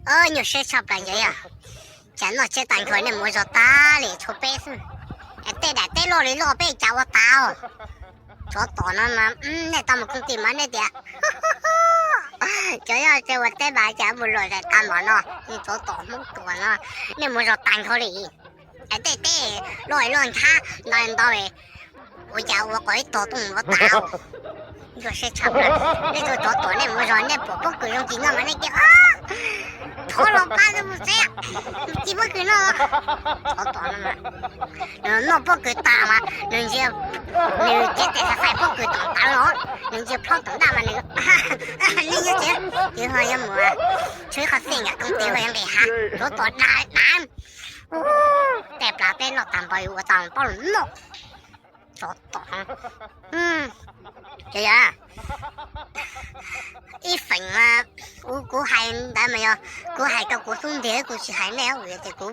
Nyuaj siab tshaj plaws yog, cas noj tsiab tag nrho nej mus ua zog tag li tshuav peb xwb. Tej daim teb loj li loj peb cas ua tas. Tsov tom no mas nej tau mus koom tim mas nej tias, cov yog ua teb mas cas mus luam daim tas npaum no, tsov tom Hmoob tuam no, nej mus ua zog tag nrho li. Tej teb loj loj nthab ntau ntau, ua cas ua qhov ib tog tuaj mus ua tas. Nyuaj siab tshaj plaws, nej tus tsov tom nej mus ua zog nej pom pob kws zoo kis noj mas nej tias, thov los pab mus tsev, mus ci pob kws noj. Tsov tom no, nws noj pob kws tas mas nws ntsia, nws cev tes xav faib pob kws tom taw los, nws ntsia plhob tom ntaj mas nws, nej yuav tsev, ces ho yuav mus tshuav ib qho xij nkam koom tes ho yuav nqis hav, tsov tom da da. Tej plab peb loj tag npaum ua tau paub los noj. Tsov tom. Ces yog ib feem mas kuv hais ntawd mas yog kuv hais rau kuv xub ntiag, kuv tsis hais nej, vim tias kuv